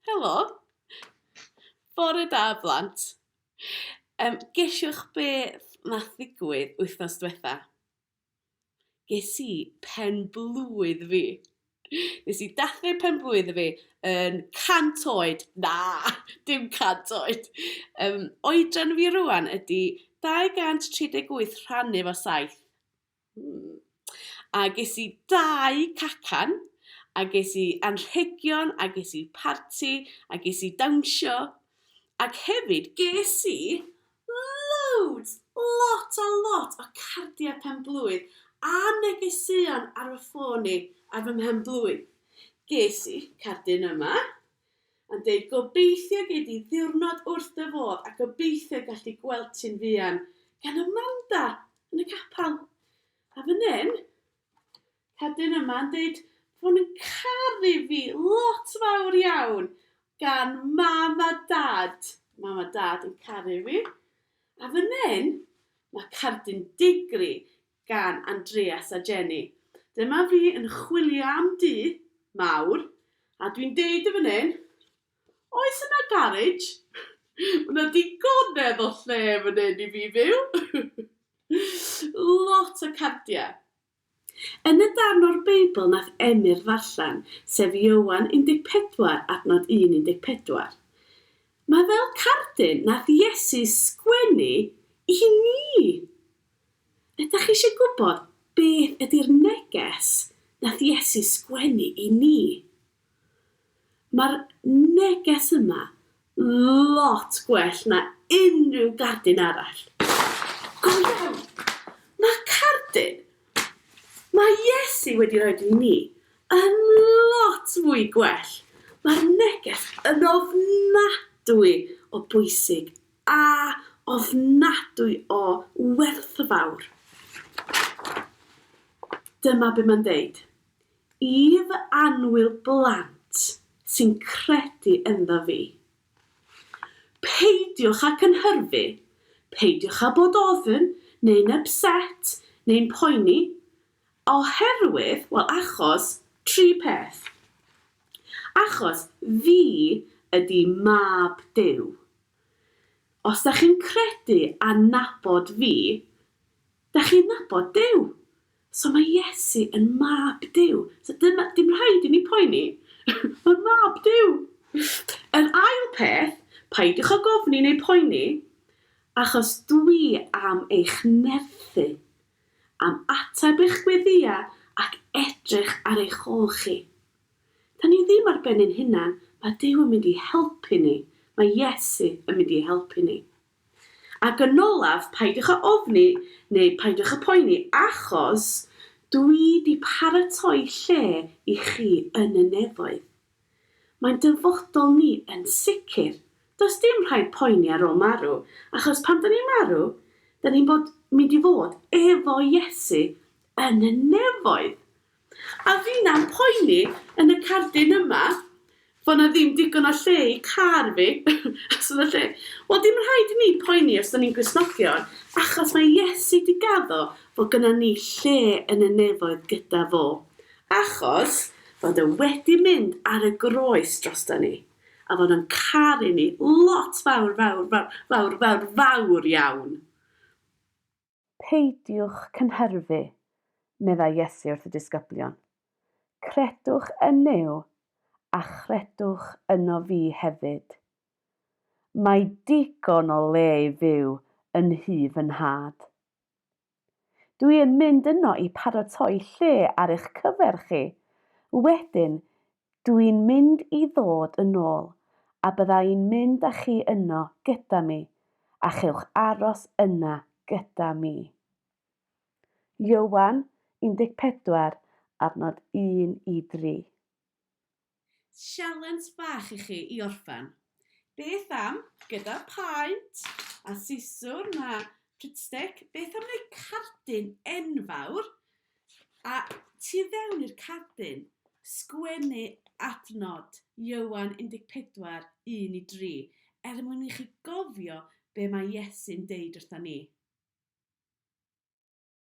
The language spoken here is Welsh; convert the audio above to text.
Helo! Bore da blant! Um, gesiwch beth nath ddigwydd wythnos diwetha? Ges i pen blwydd fi. Nes i dathlu pen blwydd fi yn 100 oed. Na, dim 100 oed. Um, oedran fi rwan ydy 238 rhannu fo 7. Hmm. A ges i dau cacan, a ges i anrhegion, a ges i parti, a ges i dawnsio. Ac hefyd ges i loads, lot a lot o cardiau pen-blwydd a negeseuon ar fy ffôn i ar fy mhen-blwydd. Ges i cardyn yma, yn deud gobeithio gei di ddiwrnod wrth dy fodd a gobeithio gallu gweld ti'n fuan gan Amanda yn y capel. A fan hyn, cardyn yma yn deud fod nhw'n caru fi lot fawr iawn gan mam a dad. Mam a dad yn caru fi. A fan hyn, mae cardyn digri gan Andreas a Jenny. Dyma fi yn chwilio am dŷ mawr, a dwi'n deud yn fan hyn, Oes yna garej? Mae yna digonedd o lle fan hyn i fi fyw. Lot o cardiau. Yn y darn o'r Beibl nath Emyr ddarllen, sef Ioan 14 adnod 1 14, mae fel cardyn nath Iesu sgwennu i ni. Ydach chi eisiau gwybod beth ydy'r neges nath Iesu sgwennu i ni? Mae'r neges yma lot gwell na unrhyw gardyn arall. Go iawn! Mae cardyn mae Iesu wedi rhoi i ni yn lot fwy gwell. Mae'r neges yn ofnadwy o bwysig a ofnadwy o werthfawr. Dyma be mae'n deud. I fy annwyl blant sy'n credu ynddo fi. Peidiwch â cynhyrfu, peidiwch â bod ofn, neu'n upset, neu'n poeni, oherwydd, wel achos, tri peth. Achos fi ydi Mab Duw. Os da chi'n credu a nabod fi, da chi'n nabod Duw. So mae Iesu yn mab Duw. So dyma, dim rhaid i ni poeni. Mae'n mab Duw. Yr ail peth, peidiwch â gofni neu poeni, achos dwi am eich nerthu, am ateb eich gweddïau ac edrych ar eich ôl chi. Da ni ddim ar ben ein hunan, mae Duw yn mynd i helpu ni, mae Iesu yn mynd i helpu ni. Ac yn olaf, peidiwch â ofni neu peidiwch â poeni, achos dwi 'di paratoi lle i chi yn y nefoedd. Mae'n dyfodol ni yn sicr. Does dim rhaid poeni ar ôl marw, achos pan 'da ni'n marw, 'da ni'n bod, mynd i fod efo Iesu yn y nefoedd. A finna'n poeni yn y cardyn yma fod 'na ddim digon o lle i car fi. Os yna lle. Wel, dim rhaid i ni poeni os da ni'n Gristnogion, achos mae Iesu 'di gaddo fod gynnon ni lle yn y nefoedd gyda fo. Achos fod e wedi mynd ar y groes drosta ni, a fod o'n caru ni lot fawr, fawr, fawr, fawr, fawr, fawr iawn. Peidiwch cynhyrfu, meddai Iesu wrth y disgyblion. Credwch yn Nuw, a chredwch yno fi hefyd. Mae digon o le i fyw yn nhŷ fy Nhad. Dwi yn mynd yno i paratoi lle ar eich cyfer chi. Wedyn, Dw i'n mynd i ddod yn ôl, a bydda i'n mynd â chi yno gyda mi, a chewch aros yna gyda mi. Ioan 14, adnod 1 i 3. Sialens fach i chi i orffen. Beth am, gyda paent a siswrn a Pritt stick, beth am wneud cardyn enfawr a tu fewn i'r cardyn sgwennu adnod Ioan 14, 1 i 3, er mwyn i chi gofio be mae Iesu'n deud wrtha ni.